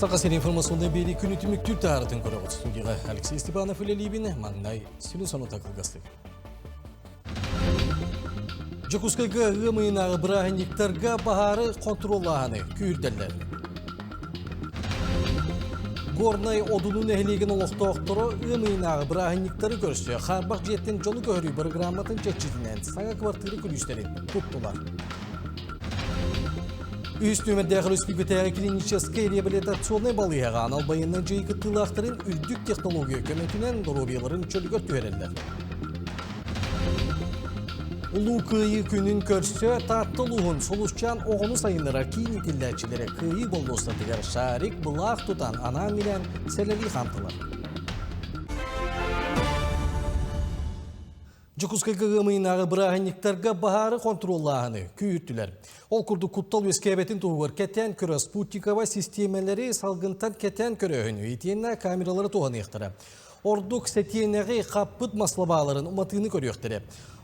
Саха сирин информационнай биэрии күнү түмүктүүр таһаарытын көрөҕүт. Студияҕа Алексей Степанов үлэлиибин. Маҥнай сүрүн сонута кылгастык. Дьокуускайга ыам ыйынааҕы бырааһынньыктарга баһаары хонтуруоллааһыны күүрдэллэр. Горнай Одуну нэһилиэгин олохтоохторо ыам ыйынааҕы бырааһынньыктары көрсө хаарбах дьиэттэн дьону көһөрүү бырагырааматын чэрчитинэн саҥа квартира күлүүстэрин туттулар. Үһүс нүөмэрдээх өрөспүүбүлүкэтээҕи клиническэй реабилитационнай балыыһаҕа анал байыаннай дьайыы кыттыылаахтарын үрдүк технология көмөтүнэн доруобуйаларын чөлүгэр түһэрэллэр. Улуу Кыайыы күнүн көрсө Таатта улууһун Сулусчаан оҕону сайыннарар киин иитиллээччилэрэ Кыайыы болуоссатыгар шарик былаах тутан анаан-минээн сэлэлии хаамтылар. Дьокуускайга ыам ыйынааҕы бырааһынньыктарга баһаары хонтуруоллааһыны күүһүртүлэр. Ол курдук куттал үөскээбэтин туһугар кэтээн көрө спутниковай систиэмэлэри салгынтан кэтээн көрөөһүнү итиэннэ камералары туһаныахтара. Ордук сэтиэнэҕи хаппыт маслобааларын уматыыны көрүөхтэрэ.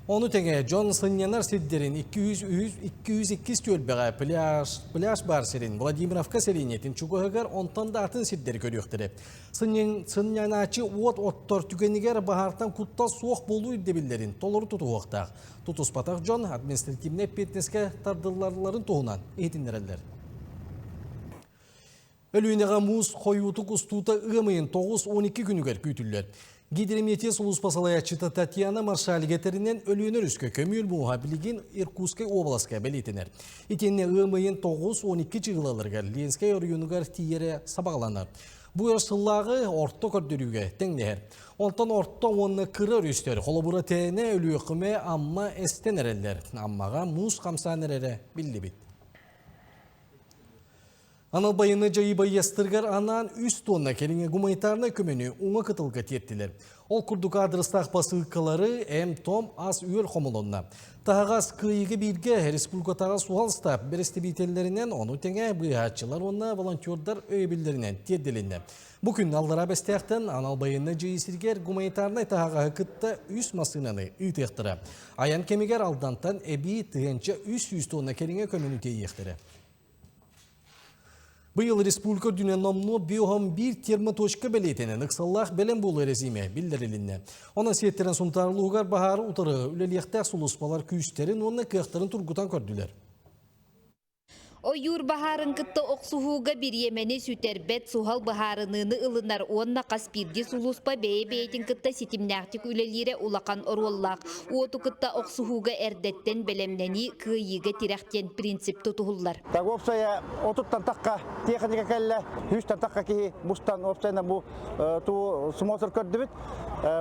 Ону тэҥэ дьон сынньанар сирдэрин 203 202 түөлбэҕэ пляж, пляж баар сирин Владимировка сэлиэнньэтин чугаһыгар онтон да атын сирдэри көрүөхтэрэ. Сынньанааччы уот оттор түгэнигэр баһаартан куттал суох буолуу ирдэбиллэрин толору тутуһуохтаах. Тутуспатах дьон административнай эппиэтинэскэ тардыллалларын туһунан иһитиннэрэллэр. Өлүөнэҕэ муус хойуутук устуута ыам ыйын 9-12 күнүгэр күүтүллэр. Гидрометео сулууспа салайааччыта Татьяна Маршалига этэринэн, Өлүөнэ өрүскэ көмүөл мууһа билигин Иркутскай уобаласка бэлиэтэнэр. Итиэннэ ыам ыйын 9-12 чыгылаларыгар Ленскэй оройуонугар тиийэрэ сабаҕаланар. Бу өр сыллааҕы орто көрдөрүүгэ тэҥнэһэр. Онтон орто уонна кыра өрүстэр, холобура Тээнэ, Өлүөхүмэ, Амма эстэн эрэллэр. Аммаҕа муус хамсаан эрэрэ биллибит. Анал байыаннай дьайыы байыастарыгар анаан үс туонна кэриҥэ гуманитарнай көмөнү уҥа кытылга тиэртилэр. Ол курдук аадырыстаах посылкалары эм-том ас-үөл хомулунна. Таһаҕас Кыайыыга бииргэ республикатааҕы суһал штаб бэрэстэбиитэллэринэн, ону тэҥэ быыһааччылар уонна волонтердар өйөбүллэринэн тиэрдилиннэ. Бу күн Аллараа Бэстээхтэн анал байыаннай дьайыы сиригэр гуманитарнай таһаҕаһы кытта үс массыынаны ыытыахтара. Айан кэмигэр Алдантан эбии 1300 тонна кэриҥэ көмөнү тиэйиэхтэрэ. Быйыл республика үрдүнэн номнуо биоһом биир термоточка бэлиэтэнэн ыксаллаах бэлэм буолуу эрэсиимэ биллэрилиннэ. Онон сиэттэрэн Сунтаар улууһугар баһаары утары үлэлиэхтээх сулууспалар күүстэрин уонна кыахтарын тургутан көрдүлэр. Ойуур баһаарын кытта охсуһууга бириэмэни сүтэрбэт суһал быһаарыныыны ылынар уонна хас биирдии сулууспа бэйэ-бэйэтин кытта ситимнээхтик үлэлиирэ улахан оруоллаах. Уоту кытта охсуһууга эрдэттэн бэлэмнэнии кыайыыга тирэх диэн принцип тутуһуллар. Так уопсайа отуттан тахха техника кэллэ, үстэн тахха киһи мустан уопсайынан бу туу смотр көрдүбүт.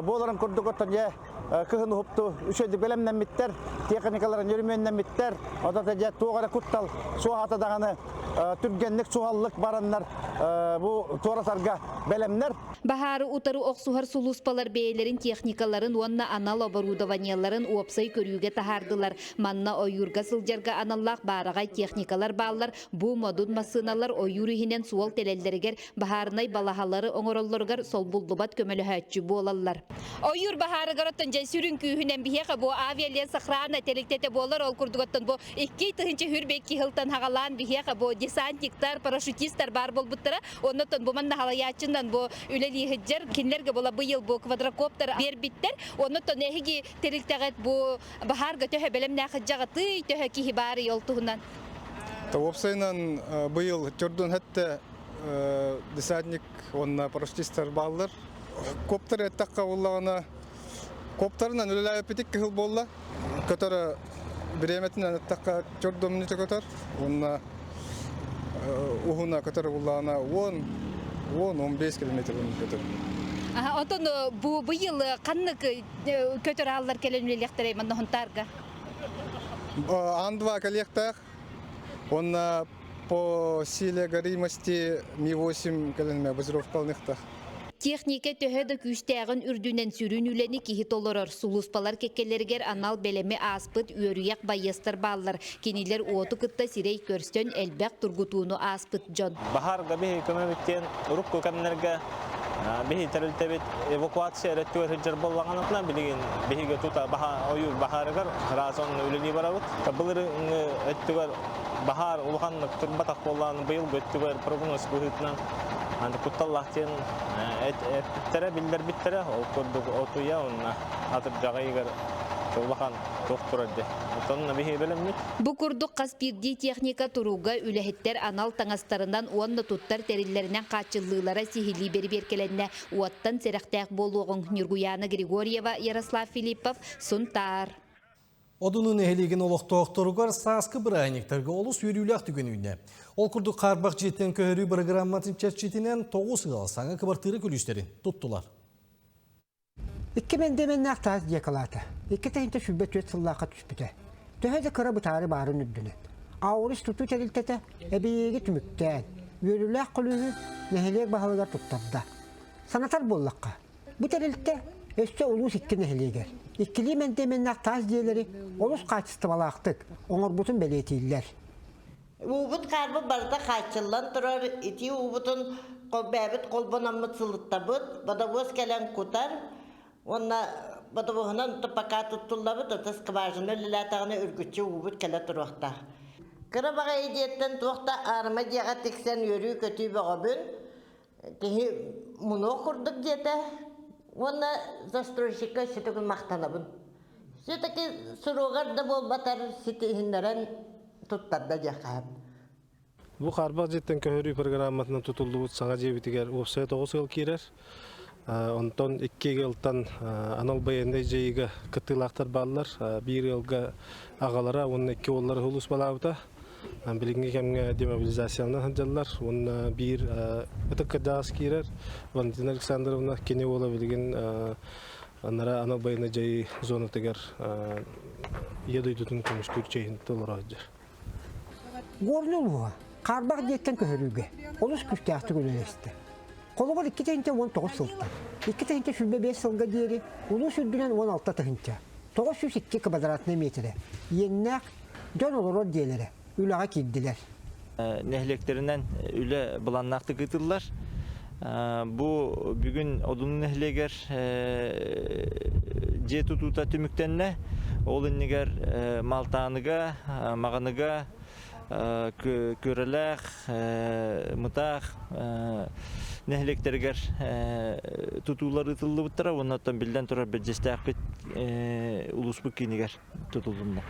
Буоларын курдук оттон дьэ кыһын уһупту үчүгэйдик бэлэмнэммиттэр, техникаларын өрөмүөннэммиттэр. Оттон дьэ туох эрэ куттал суоһаата даҕаны түргэнник суһаллык бараннар бу туоратарга бэлэмнэр. Баһаары утары охсуһар сулууспалар бэйэлэрин техникаларын уонна анал оборудованиеларын уопсай көрүүгэ таһаардылар. Манна ойуурга сылдьарга аналлаах баараҕай техникалар бааллар. Бу модун массыыналар ойуур иһинэн суол тэлэллэригэр, баһаарынай балаһалары оҥороллоругар солбуллубат көмөлөһөөччү буолаллар. Ойуур баһаарыгар оттон дьэ сүрүн күүһүнэн биһиэхэ бу авиалесохрана тэрилтэтэ буолар. Ол курдук оттон бу 2022 сылтан хаҕалаан биһиэхэ бу десантниктар, парашютистар баар буолбуттара. Оннотон бу манна халайааччынан бу үлэлии сылдьар кинилэргэ була быйыл бу квадрокоптер биэрбиттэр. Оннотон эһиги тэрилтэҕит бу баһаарга төһө бэлэмнээх сылдьаҕытый, төһө киһи баарый ол туһунан? Уопсайынан быйыл төрдүн хэтте десантник уонна парашютистар бааллар. Коптер эттэххэ буоллаҕына коптерынан үлэлээбиппит кыһыл буолла. Көтөр бириэмэтинэн эттэххэ төрдө мүнүүтэ көтөр уонна уһуна көтөр буллаҕына 10 10-15 километр көтөр. Онтон бу быйыл ханнык көтөр ааллар кэлэн үлэлиэхтэрэй манна Хонтаарга? Ан-2 кэлиэхтээх. Уонна по силе горимости Ми-8 кэлэн базировкаланыахтаах. Техника төһө да күүстээҕин үрдүнэн сүрүн үлэни киһи толорор. Сулууспалар кэккэлэригэр анал бэлэми ааспыт үөрүйэх байыастар бааллар. Кинилэр уоту кытта сирэй көрсөн элбэх тургутууну ааспыт дьон. Баһаарга биһи көмөбүт диэн урукку кэмнэргэ биһи тэрилтэбит эвакуация эрэ өттүгэр сылдьар буоллаҕына билигин биһиги тута ойуур баһаарыгар ыраас онно үлэлии барабыт. Былырыҥҥы өттүгэр баһаар улаханнык турбатах буоллаҕына быйылгы өттүгэр прогноз быһыытынан. Аны кутталлаах диэн эппиттэрэ, биллэрбиттэрэ. Ол курдук отуйа уонна атырдьаҕа ыйыгар улахан туох турар дии. Оттон биһиги бэлэммит. Бу курдук хас биирдии техника туруга үлэһиттэр анал таҥастарынан уонна туттар тэриллэринэн хааччыллыылара сиһилии бэрэбиэркэлэннэ. Уоттан сэрэхтээх буолуоҕуҥ Ньургуйаана Григорьева, Ярослав Филиппов, Сунтаар. Одуну нэһилиэгин олохтоохторугар сааскы бырааһынньыктарга олус үөрүүлээх түгэн үүннэ. Ол курдук хаарбах дьиэттэн көһөрүү бырагырааматын чэрчитинэн 9 ыал саҥа кыбартыыра күлүүстэрин туттулар. Икки мэндиэмэннээх таас дьиэ кылаата. 2 124 сыллаахха түспүтэ. Төһө да кыра бытаары баарын үрдүнэн. Аурис тутуу тэрилтэтэ эбийиэги түмүктээн, үөрүүлээх күлүүһү нэһилиэк баһылыгар туттарда. Санатар буоллахха, Бу тэрилтэ өссө улуус икки нэһилиэгэр иккилии мэндиэмэннээх таас дьиэлэри олус хаачыстыбалаахтык оҥорбутун бэлиэтииллэр. Уубут хаарбыт барыта хааччыллан турар, итии уубутун бэйэбит холбономмут сылыттабыт, водовоз кэлэн кутар уонна водовоһунан пока туттуллабыт, ото скважина үлэлээтэҕинэ үргүччү уубут кэлэ туруохтаах. Кыра баҕайы дьиэттэн туох да аарыма дьиэҕэ тиксэн үөрүү-көтүү бөҕөбүн. Киһи мунуох курдук диэтэ уонна застройщикка сүтүгүн махтанабын. Все-таки суругар да буолбатар ситиһиннэрэн туттарда диэххэ. Бу хаарбах дьиэттэн көһөрүү программатынан тутуллубут саҥа дьиэбитигэр уопсайа 9 ыал киирэр. Онтон икки ыалтан анал байыаннай дьайыыга кыттыылаахтар бааллар. Биир ыалга аҕалара уонна икки уоллара сулууспалаабыта. Билиҥҥи кэмҥэ демобилизациянан сылдьаллар уонна биир ытык кырдьаҕас киирэр Валентина Александровна кини уола билигин анараа анал байыаннай дьайыы зонатыгар Ийэ дойдутун көмүскүүр чиэһин толоро сылдьар. Горнай улууһа хаарбах дьиэттэн көһөрүүгэ олус күүстээхтик үлэлэстэ. Холобур, 2 19 сылтан 2 025 сылга диэри улуус үрдүнэн 16 тыһыынча 902 квадратнай миэтэрэ иэннээх дьон олорор дьиэлэрэ үлэҕэ киирдилэр. Нэһилиэктэринэн үлэ былааннаахтык ыытыллар. Бу бүгүн Одуну нэһилиэгэр дьиэ тутуута түмүктэннэ. Ол иннигэр Малтааныга, Маҕаныга, Күөрэлээх, Мытаах нэһилиэктэригэр тутуулар ыытыллыбыттара уонна оттон биллэн турар Бэрдьиэстээхпит улууспут киинигэр тутулунна.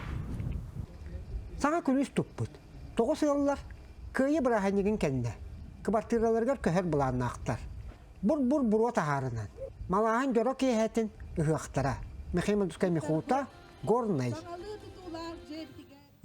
Саҥа күлүүс туппут. 9 ыаллар Кыайыы бырааһынньыгын кэннэ кыбартыыраларыгар көһөр былааннаахтар. Бур-бур буруо таһаарынан, малааһын дьоро киэһэтин ыһыахтара. Михаил Мандускай Михута, Горнай.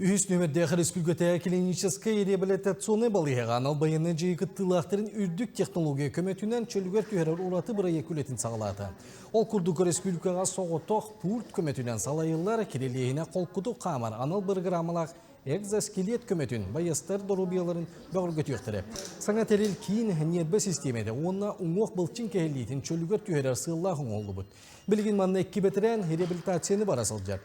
Үһүс нүөмэрдээх республикатааҕы клиническэй реабилитационнай балыыһаҕа анал байыаннай дьайыы кыттыылаахтарын үрдүк технология көмөтүнэн чөлүгэр түһэрэр ураты бырайыак үлэтин саҕалаата. Ол курдук республикаҕа соҕотох пульт көмөтүнэн салайыллар кирилиэһинэ холкутук хаамар анал бырагыраамалаах экзоскелет көмөтүн байыастар доруобуйаларын бөҕөргөтүөхтэрэ. Саҥа тэрил киин ньиэрбэ систиэмэтэ уонна уҥуох былчыҥ кэһиллиитин чөлүгэр түһэрэр сыаллаах оҥоһуллубут. Билигин манна икки бэтэрээн реабилитацияны бара сылдьар.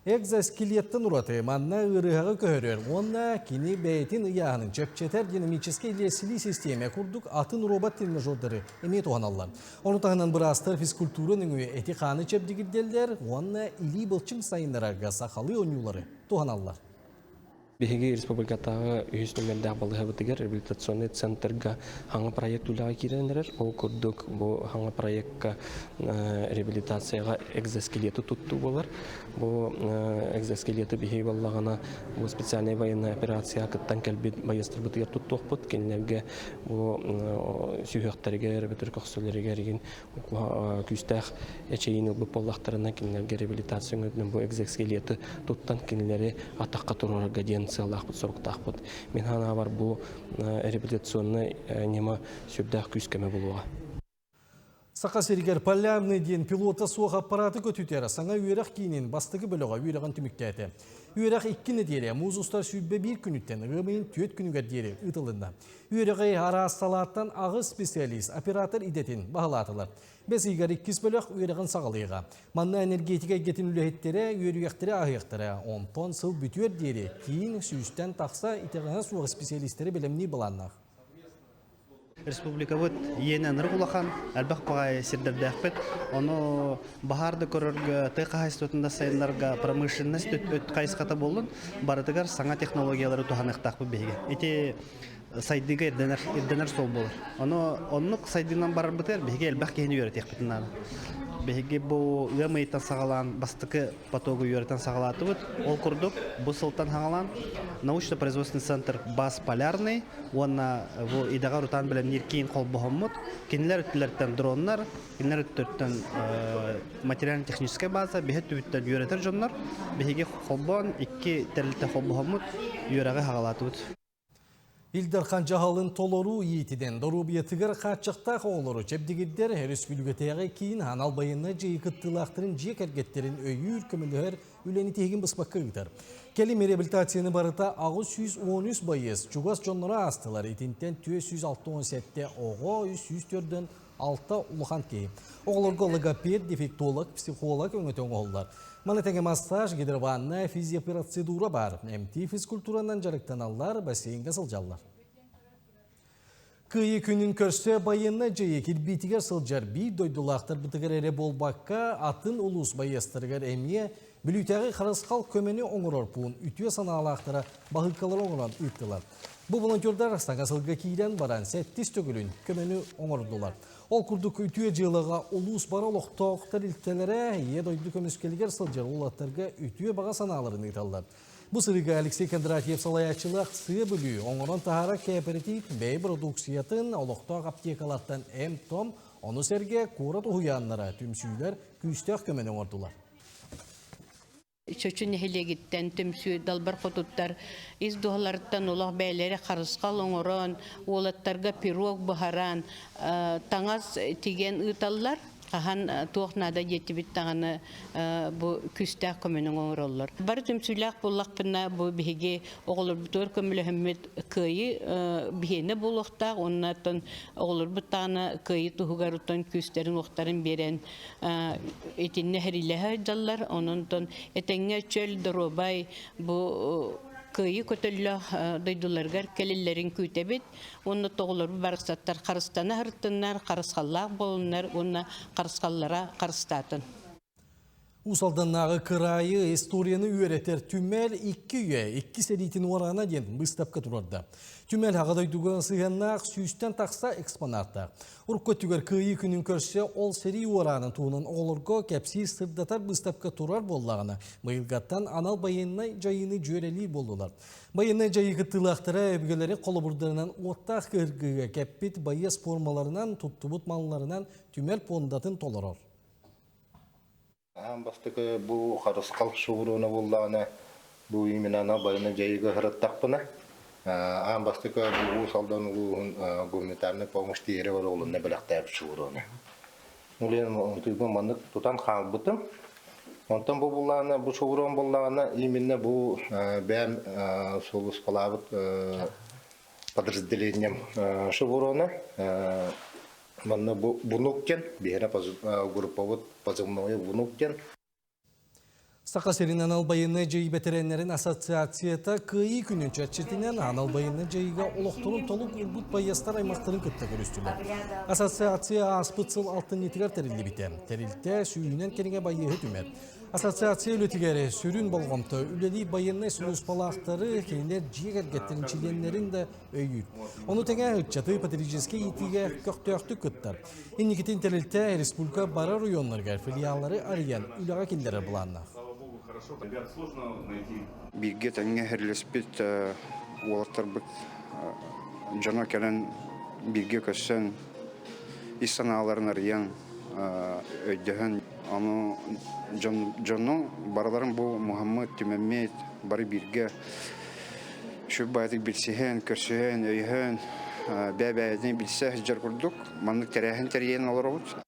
Экзоскелеттэн ураты манна ыарыһаҕы көһөрөр уонна кини бэйэтин ыйааһынын чэпчэтэр динамическэй лиэсилии систиэмэ курдук атын робот тренажердары эмиэ туһаналлар. Ону таһынан быраастар физкультура нөҥүө эти-хааны чэбдигирдэллэр уонна илии былчыҥ сайыннарарга сахалыы оонньуулары туһаналлар. Биһиги республикатааҕы үһүс нүмердээх балыыһабытыгар реабилитационный центрга хаҥа проект үлэҕэ киирэн эрэр. Ол курдук бу хаҥа проекка реабилитацияҕа экзоскелеты туттуу буолар. Бу экзоскелеты биһиги буоллаҕына бу специальнай военная операцияҕа кыттан кэлбит байыастарбытыгар туттуохпут. Кинилэргэ бу сүһүөхтэригэр эбэтэр көхсүлэригэр игин күүстээх эчэйиини ылбыт буоллахтарына кинилэргэ реабилитация өҥөтүнэн бу экзоскелеты туттан кинилэри атахха туруорарга диэн сыаллаахпыт соруктаахпыт. Мин санаабар бу реабилитационнай ньыма сүрдээх күүс көмө буолуоҕа. Саха сиригэр полярный диэн пилота суох аппараты көтүтэр саҥа үөрэх киинин бастакы бөлөҕө үөрэҕин түмүктээтэ. Үөрэх икки нэдиэлэ муус устар 21 күнүттэн ыам ыйын 4 күнүгэр диэри ыытылынна. Үөрэҕи араас салааттан аҕыс специалист, оператор идэтин баһылаатылар. Бэс ыйыгар иккис бөлөх үөрэҕин саҕалыаҕа. Манна энергетика эйгэтин үлэһиттэрэ үөрүйэхтэри ааһыахтара. Онтон сыл бүтүөр диэри киин сүүстэн тахса итэҕэһэ суох специалистэри бэлэмниир былааннаах. Республикабыт иэнэ ынырык улахан, элбэх баҕайы сирдэрдээхпит. Ону баһаар да көрөргө, тыа хаһаайыстыбатын да сайыннарга промышленность өт хайысхата буоллун, барытыгар саҥа технологиялары туһаныахтаахпыт биһиги. Ити. сайдыыга ирдэнэр ирдэнэр суол буолар. Ону оннук сайдыынан барарбытыгар биһиги элбэх киһини үөрэтиэхпитин наада. Биһиги бу ыам ыйыттан саҕалаан бастакы потогу үөрэтэн саҕалаатыбыт. Ол курдук бу сылтан саҕалаан научно-производственный центр БАС Полярный уонна бу идэҕэ урутаан бэлэмниир киин холбоһоммут. Кинилэр өттүлэриттэн дроннар, кинилэр өттүттэн материально-техническэй база, биһи өттүбүттэн үөрэтэр дьоннор биһиги холбоон икки тэрилтэ холбоһоммут үөрэҕи саҕалаатыбыт. Ил Дархан дьаһалын толоруу иитинэн доруобуйатыгар хааччахтаах оҕолору чэбдигирдэр өрөспүүбүлүкэтээҕи киин анал байыаннай дьайыы кыттыылаахтарын дьиэ кэргэттэрин өйүүр, көмөлөһөр үлэни тиһигин быспакка ыытар. Кэлим реабилитацияны барыта 813 байыас чугас дьонноро аастылар. Итинтэн 467 оҕо, 304 алта улахан киһи. Оҕолорго логопед, дефектолог, психолог өҥөтө оҥоһуллар. Маны тэҥэ массаж, гидрованная, физиопроцедура баар. Эмтии физкультуранан дьарыктаналлар, бассейҥҥа сылдьаллар. Кыайыы күнүн көрсө байыаннай дьайыы кирбиитигэр сылдьар биир дойдулаахтарбытыгар эрэ буолбакка, атын улуус байыастарыгар эмиэ Бүлүүтээҕи харысхал көмөнү оҥорор пуун үтүө санаалаахтара баһыыккалары оҥорон ыыттылар. Бу волонтердар саҥа сылга киирэн баран сэттис төгүлүн көмөнү оҥордулар. Ол курдук үтүө дьыалаҕа улуус бары олохтоох тэрилтэлэрэ Ийэ дойду көмүскэлигэр сылдьар уолаттарга үтүө баҕа санааларын ыыталлар. Бу сырыыга Алексей Кондратьев салайааччылаах Сыа Бүлүү оҥорон таһаарар кээпэрэтиип бэйэ бородууксуйатын олохтоох аптекалартан эм-том, ону сэргэ куорат уһуйааннара, түмсүүлэр күүстээх көмөнү оҥордулар. Чочу нэһилиэгиттэн түмсүү далбар хотуттар ис дууһаларыттан олох бэйэлэрэ харысхал оҥорон, уолаттарга пирог буһаран, таҥас тигэн ыыталлар. Хаһан туох наада диэтибит даҕаны бу күүстээх көмөнү оҥороллор. Бары түмсүүлээх буоллахпына бу биһиги оҕолорбутугар көмөлөһөммүт кыайыы биһиэнэ буолуохтаах уонна оттон оҕолорбут даҕаны кыайыы туһугар оттон күүстэрин-уохтарын биэрэн итиннэ сэриилэһэ сылдьаллар. Онон этэҥҥэ чөл, доруобай бу кыайыы көтөллөөх дойдуларыгар кэлэллэрин күүтэбит. Уонна тоҕолору барахсаттар харыстана сырыттыннар, харысхаллаах буолуннар уонна харысхаллара харыстаатын. Уус Алданнааҕы кыраайы историяны үөрэтэр түмэл икки үйэ икки сэриитин уораана диэн быыстапка турарда. Түмэл Аҕа дойдуга сыһыаннаах сүүстэн тахса экспонаттаах. Урукку өттүгэр Кыайыы күнүн көрсө ол сэрии уораанын туһунан оҕолорго кэпсиир сырдатар быыстапка турар буоллаҕына, быйылгаттан анал байыаннай дьайыыны дьүөрэлиир буоллулар. Байыаннай дьайыы кыттыылаахтара өбүгэлэри холобурдарынан уоттаах кыһыргыыга кэппит байыас формаларынан, туттубут малларынан түмэл пуондатын толорор. Аан бастакы бу харысхал шоуруна буоллаҕына, бу именно анал байыаннай дьайыыга сырыттахпына, аан бастакы бу Уус Алдан улууһун гуманитарнай помощь тиэрэ оруолунна бэлэхтээбит шоуруна. Улен тыыбын маннык тутан хаалбытым. Онтон бу буллаҕына, бу шоурон буллаҕына, именно бу бэйэм сулууспалаабыт подразделением шоуруна Манна бу Внук диэн, биһиэнэ группабыт позывнойа Внук диэн. Саха сирин анал байыаннай дьайыы бэтэрээннэрин ассоциацията Кыайыы күнүн чэрчитинэн анал байыаннай дьайыыга олохторун толук уурбут байыастар аймахтарын кытта көрүстүлэр. Ассоциация ааспыт сыл алтынньытыгар тэриллибитэ. Тэрилтэ сүүһүнэн кэриҥэ байыаһы түмэр. Ассоциация үлэтигэр сүрүн болҕомто үлэлии байыаннай сулууспалаахтары, кинилэр дьиэ кэргэттэрин чилиэннэрин да өйүүр. Ону тэҥэ ыччаты патриотическай иитиигэ көхтөөхтүк кыттар. Инникитин тэрилтэ республика бары оройуоннарыгар филиаллары арыйан үлэҕэ киллэрэр былааннаах. Бииргэ тэҥҥэ хэрлэспит уолаттарбыт дьоно кэлэн бииргэ көрсөн ис санааларын арыйан өйдөһөн ону дьону барыларын бу Муһаммыт түмэммит бары бииргэ Сүрбаайдык билсиһэн, көрсүһэн, өйөһөн, бэйэ-бэйэтин билсэ сылдьар курдук маннык тэрээһин тэрийэн олоробут.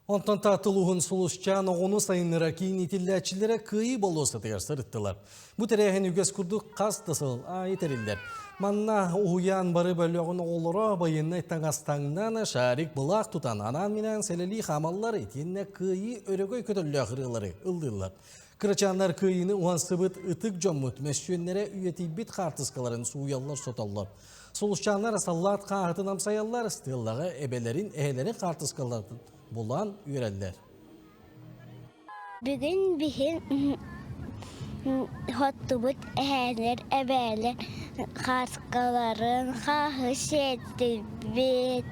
Онтон Таатта улууһун Сулусчаан оҕону сайыннарар киин иитиллээччилэрэ Кыайыы болуоссатыгар сырыттылар. Бу тэрээһин үгэс курдук хас да сыл аайы тэриллэр. Манна уһуйаан бары бөлөҕүн оҕолоро байыаннай таҥас таҥнан, шарик былаах тутан, анаан-минээн сэлэлии хаамаллар итиэннэ Кыайыы өрөгөй көтөллөөх ырыалары ыллыыллар. Кырачааннар кыайыыны уһансыбыт ытык дьоммут мөссүөннэрэ үйэтийбит хаартыскаларын сууйаллар-сотоллор. Сулусчааннар саллаат хааһытын амсайаллар, ыстыаллаҕа эбэлэрин, эһэлэрин хаартыскаларын булан үөрэллэр. Бүгүн биһи Хоттубут эһээлэр, эбээлэр хааскаларын хааһы сиэтибит.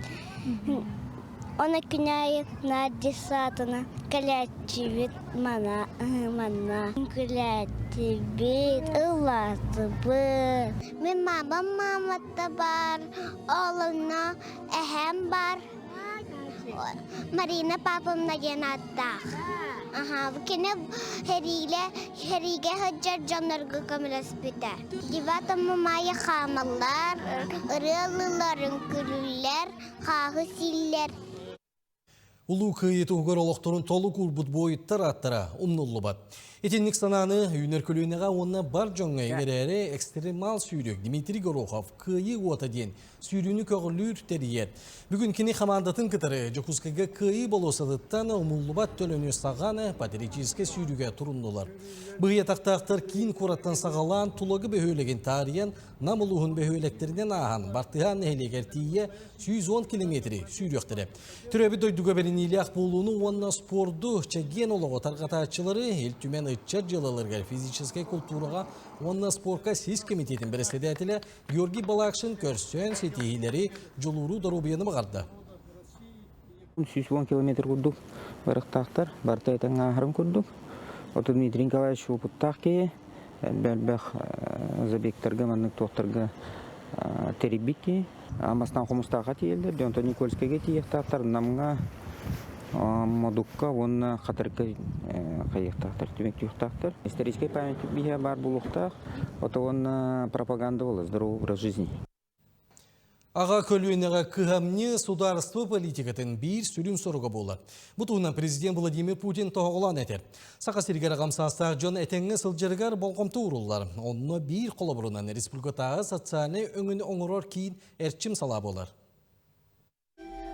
Ону күн аайы наар десантынан кэлээччибит мана манна күлээччибит, ыллаатыбыт. Мин мамам маамата баар, ол онно эһээм баар. Марина Павловна диэн ааттаах. Аха, кини сэриилэ сэриигэ сылдьар дьоннорго көмөлөспүтэ. Девятому мая хаамаллар, ырыа ыллыыллар, үҥкүүлүүллэр, хааһы сииллэр. Улуу Кыайыы туһугар олохторун толук уурбут буойуттар ааттара умнуллубат. Итинник санааны үүнэр көлүөнэҕэ уонна бар дьоҥҥо иҥэрээри экстремал сүүрүк Дмитрий Горохов «Кыайыы уота» диэн сүүрүүнү көҕүлүүр тэрийэр. Бүгүн кини хамаандатын кытары Дьокуускайга Кыайыы болуоссатыттан умуллубат төлөнү саҕан патриотическай сүүрүүгэ туруннулар. Быһый атахтаахтар киин куораттан саҕалаан Тулагы бөһүөлэгин таарыйан Нам улууһун бөһүөлэктэринэн ааһан Бартыһаан нэһилиэгэр тиийэ 110 километри сүүрүөхтэрэ. Төрөөбүт дойдуга бэриниилээх буолууну уонна спорду, чэгиэн олоҕу тарҕатааччылары Ил Түмэн ыччат дьыалаларыгар физическэй култуураҕа уонна спорка сис кэмитиэтин бэрэссэдээтэлэ Георгий Балакшин көрсөн ситиһиилэри, дьулууру доруобуйаны баҕарда. 110 километр курдук барыктаахтар, барыта этэҥҥэ ааһарын курдук. Оту Дмитрий Николаевич уопуттаах киһи, элбэх забегтарга, маннык туохтарга тэрийбит киһи. Бастаан Хомустаахха тиийэллэр, онтон Никольскайга тиийиэхтаахтар, Намҥа, Модукка уонна Хатырыкка хайыахтаахтар, түмэктиэхтаахтар. Историческай памятник биһиэхэ баар буолуохтаах. Ото уонна пропаганда буолар, здоровый образ жизни. Аҕа көлүөнэҕэ кыһамньы судаарыстыба политикатын биир сүрүн соруга буолар. Бу туһунан президент Владимир Путин тоһоҕолоон этэр. Саха сиригэр аҕам саастаах дьон этэҥҥэ сылдьарыгар болҕомто ууруллар. Онно биир холобурунан республикатааҕы социальнай өҥөнү оҥорор киин Эрчим салаа буолар.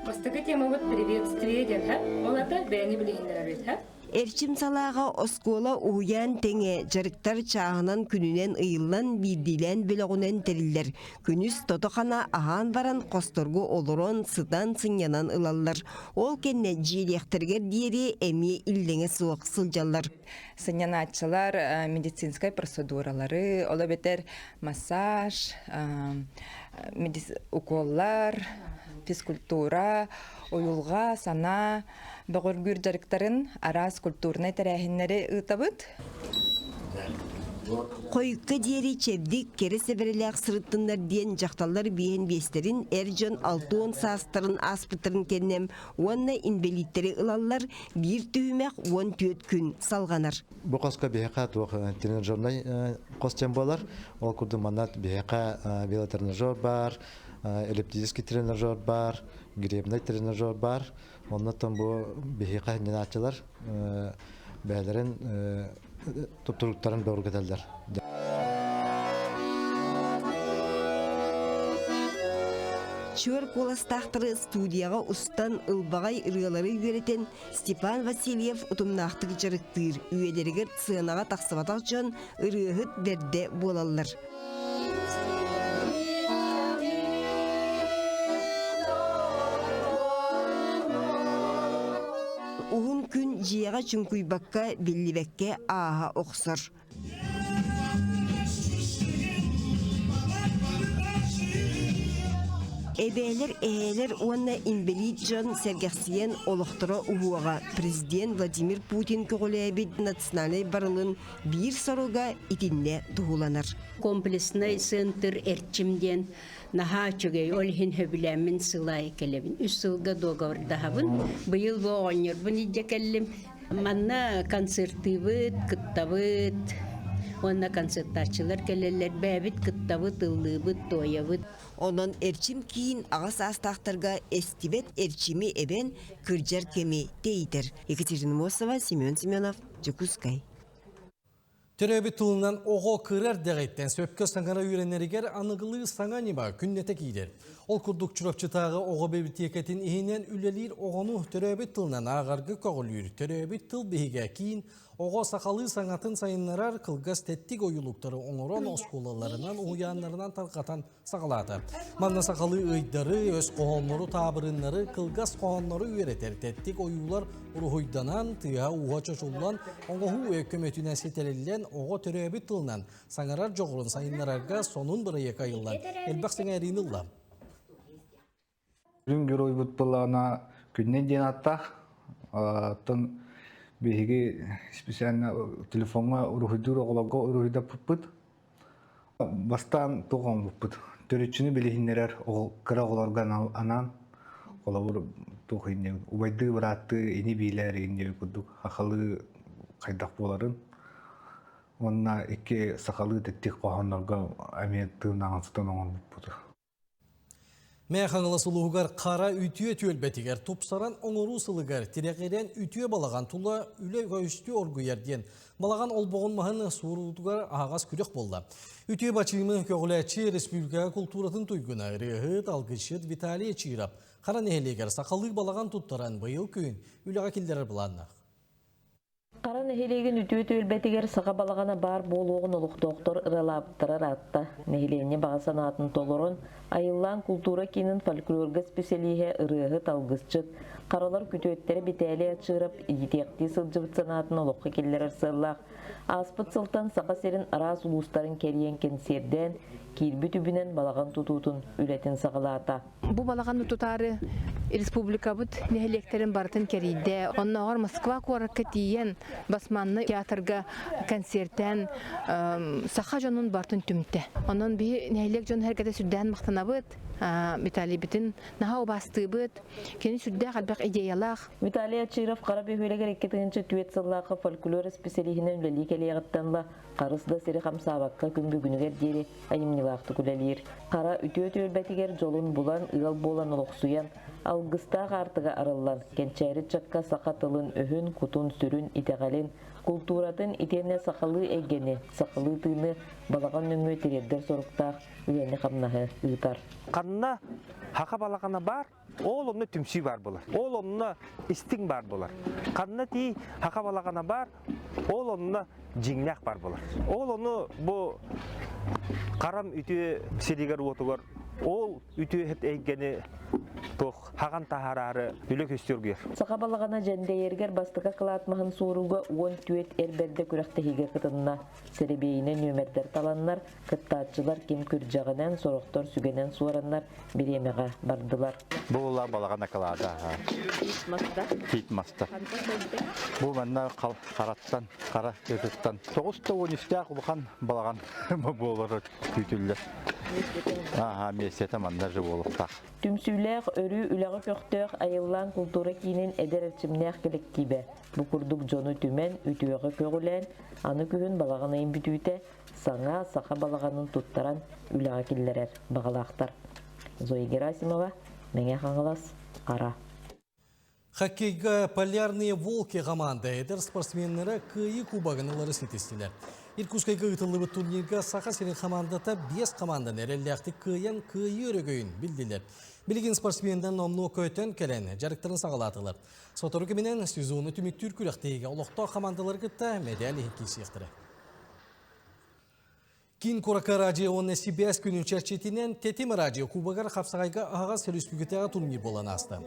Бастакы темабыт приветствие диэн һэ. Ол ата бэйэни билиһиннэрэбит һэ. Эрчим салааҕа оскуола уһуйаан тэҥэ дьарыктар чааһынан күнүнэн ыйыллан биирдиилээн бөлөҕүнэн тэриллэр. Күнүс тото-хана аһаан баран хосторго олорон, сытан, сынньанан ылаллар. Ол кэннэ дьиэлиэхтэригэр диэри эмиэ иллэҥэ суох сылдьаллар. Сынньанааччылар медицинскэй процедуралары, ол эбэтэр массаж, уколлар, физкультура, уйулҕа, санаа бөҕөргүүр дьарыктарын араас культурнай тэрээһиннэри ыытабыт. Хойукка диэри чэбдик, кэрэ сэбэрэлээх сырыттыннар диэн дьахталлар биэһин биэстэрин, эр дьон 60 саастарын ааспыттарын кэннэ уонна инбэлииттэри ылаллар, биир түһүмэх 14 күн салҕанар. Бу хоско биһиэхэ туох тренажернай хос диэн буолар. Ол курдук манна биһиэхэ велотренажер баар, эллиптический тренажер баар, гребный тренажер баар. Оннуттан бу биһиэхэ сынньанааччылар бэйэлэрин туруктарын бөҕөргөтөллөр. Чуор куоластаахтары студияҕа устан ылбаҕай ырыалары үөрэтэн Степан Васильев утумнаахтык дьарыктыыр, үйэлэригэр сыанаҕа тахсыбатах дьон ырыаһыт бэрдэ буолаллар. Уһун күн дьиэҕэ чуҥкуйбакка, биллибэккэ ааһа охсор. Эбээлэр, эһээлэр уонна инбэлиит дьон сэргэхсийэн олохторо уһуоҕа президент Владимир Путин көҕүлээбит национальнай барылын биир соруга итиннэ туһуланар. Комплекснай центр Эрчим диэн наһаа үчүгэй, ол иһин сөбүлээммин сыл аайы кэлэбин. Үс сылга договордаһабын. Быйыл бу оҕонньорбун илдьэ кэллим. Манна концертыыбыт, кыттабыт. Уонна концертааччылар кэлэллэр. Бэйэбит кыттабыт, ыллыыбыт, туойабыт. Онон Эрчим киин аҕа саастаахтарга эстибэт эрчими эбэн, кырдьар кэми тэйитэр. Екатерина Мосова, Семен Семенов, Дьокуускай. Төрөөбүт тылынан оҕо кыра эрдэҕиттэн сөпкө саҥара үөрэнэригэр аныгылыы саҥа ньыма күннэтэ киирэр. Ол курдук Чурапчытааҕы оҕо бибилэтиэкэтин иһинэн үлэлиир оҕону төрөөбүт тылынан ааҕарга көҕүлүүр Төрөөбүт тыл биһигэ киин Оҕо сахалыы саҥатын сайыннарар кылгас тэттик ойуулуктары оҥорон оскуолаларынан, уһуйааннарынан тарҕатан саҕалаата. Манна сахалыы ыйдары, өс хоһооннору, таабырыннары, кылгас хоһооннору үөрэтэр тэттик ойуулар уруһуйданан, тыаһа-ууһа чочуллан, оҥоһуу өй көмөтүнэн ситэриллэн, оҕо төрөөбүт тылынан саҥарар дьоҕурун сайыннарарга сонун бырайыак айыллан, элбэх сэҥээриини ылла. Сүрүн геройбут былаана Күннэй диэн ааттаах. Оттон биһиги специально телефоҥҥа уруһуйдуур оҕолорго уруһуйдаппыппыт. Бастаан туох оҥорбуппут? Төрүччүнү билиһиннэрэр кыра оҕолорго анаан холобур туох инньэ убайдыы бырааттыы ини биилэр инньэ курдук хахалыы хайдах буоларын уонна икки сахалыы тэттик хоһооннорго эмиэ тыынааҕын сытан оҥорбуппут. Мэҥэ Хаҥалас улууһугар хара үтүө түөлбэтигэр тупсаран оҥоруу сылыгар тирэҕирэн үтүө балаҕан тула үлэ көстүү оргуйар диэн балаҕан олбоҕун маһын суоруутугар аһаҕас күрэх буолла. Үтүө бачыымы көҕүлээччи республика култууратын туйгуна ырыаһыт, алгысчыт Виталий Чиров Хара нэһилиэгэр сахалыы балаҕан туттаран быйыл күһүн үлэҕэ киллэрэр былааннаах. Хара нэһилиэгин үтүө түөлбэтигэр саха балаҕана баар буолуоҕун олохтоохтор ыралаабыттара ыраатта. Нэһилиэнньэ баҕа санаатын толорон, Айыллаан култуура киинин фольклорга исписэлииһэ ырыаһыт, алгысчыт, харалар күтүөттэрэ Битээлий Ачыырап иитиэхтии сылдьыбыт санаатын олоххо киллэрэр сыаллаах ааспыт сылтан Саха сирин араас улуустарын кэрийэн кэнсиэрдээн, киирбит үбүнэн балаҕан тутуутун үлэтин саҕалаата. Бу балаҕаны тутаары республикабыт нэһилиэктэрин барытын кэрийдэ. Оннооҕор Москва куоракка тиийэн Басманный театрга концертэн саха дьонун барытын түмтэ. Онон биһи нэһилиэк дьон сэргэтэ сүрдээн махтанабыт. Виталийбитин наһаа убаастыыбыт. Кини сүрдээх элбэх идеялаах. Виталий Ачиров Хара бөһүөлэгэр 2004 сыллаахха фольклор исписэлииһинэн үлэлии кэлиэҕиттэн ыла харыс да сири хамсаабакка күн бүгүнүгэр диэри айымньылаахтык үлэлиир. Хара үтүө түөлбэтигэр дьолун булан, ыал буолан олохсуйан, алгыстаах аартыга арыллан, кэнчээри ыччакка саха тылын-өһүн, кутун-сүрүн, итэҕэлин, култууратын итиэннэ сахалыы эйгэни, сахалыы тыыны балаҕан нөҥүө тириэрдэр соруктаах үлэни-хамнаһы ыытар. Ханна хаха балаҕана баар, Ол онно түмсүү баар буолар. Ол онно истиҥ баар буолар. Ханна тии хаха балаҕана баар, ол онно дьиҥнээх баар буолар. Ол ону бу харам үтүө сиригэр-уотугар ол үтүө эйгэни туох хаҕан таһаараары үлэ көстүөргүөр. Саха балаҕана дьэндэйэригэр бастакы кылаат маһын суорууга 14 эр бэрдэ күрэхтэһиигэ кытынна. Сэрэбиэйинэн нүөмэрдэр таланнар, Кыттааччылар ким күрдьэҕинэн, сорохтор сүгэнэн суораннар бириэмэҕэ бардылар. Бу була балаҕан акылаата. Тиит маста. Тиит маста. Бу манна хараттан, хара тыатыттан 93-тээх улахан балаҕан буолар күүтүллэр. Ааха, миэстэтэ манна же буолуохтаах. Түмсүүлээх, өрүү үлэҕэ көхтөөх Айыллаан култуура киинин эдэр эрчимнээх кэлэктиибэ бу курдук дьону түмэн, үтүөҕэ көҕүлээн, аны күһүн балаҕан ыйын бүтүүтэ саҥа саха балаҕанын туттаран үлэҕэ киллэрэр баҕалаахтар. Зоя Герасимова, Мэҥэ Хаҥалас, Хара. Хоккейга «Полярные волки» команда эдэр спортсменнара Кыайыы кубогын ылары ситистилэр. Иркутскайга ыытыллыбыт турнирга Саха сирин командата биэс команданы эрэллээхтик кыайан кыайыы өрөгөйүн билдилэр. Билигин спортсменнар номнуо көтөн кэлэн дьарыктарын саҕалаатылар. Сотору кэминэн сезону түмүктүүр күрэхтэһиигэ олохтоох командалары кытта мэдээл иһин киирсиэхтэрэ. Киин куоракка радио уонна сибээс күнүн чэрчитинэн Тэтим радио кубогар хапсаҕайга аһаҕас республикатааҕы турнир буолан ааста.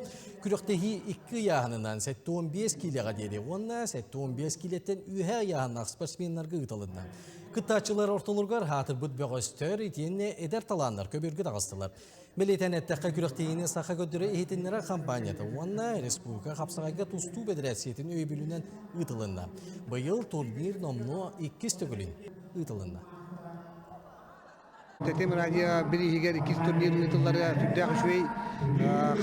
Күрэхтэһии икки ыйааһынынан 75 киилэҕэ диэри уонна 75 киилэттэн үөһэ ыйааһыннаах спортсменнарга ыытылынна. Кыттааччылар ортолоругар аатырбыт бөҕөстөр итиэннэ эдэр талааннар көбүөргэ таҕыстылар. Бэлиэтээн эттэххэ, күрэхтэһиини Саха көрдөрө иһитиннэрэр хампаанньата уонна республика хапсаҕайга тустуу бэдэрээссийэтин өйөбүлүнэн ыытылынна. Быйыл турнир номнуо иккис төгүлүн ыытылынна. Тэтим радио бирииһигэр иккис турнир ыытылларыгар сүрдээх үчүгэй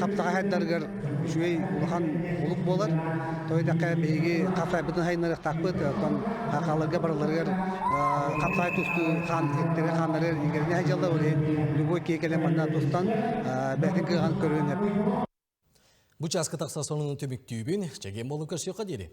хаптаҕай хайдарыгар үчүгэй улахан олук буолар. Тоҕо диэтэххэ биһиги хапсайбытын хайыннарыахтаахпыт, оттон хахаларга барыларыгар хапсай тустуу хаан эттэрэ хааннары иҥэринэ сылдьаллар, ол иһин любой киһи кэлэн манна тустан бэйэтин кыаҕын көрүөн сөп. Бу чааска тахса сонунун түмүктүүбүн. Чэгиэн буолун көрсүөххэ диэри.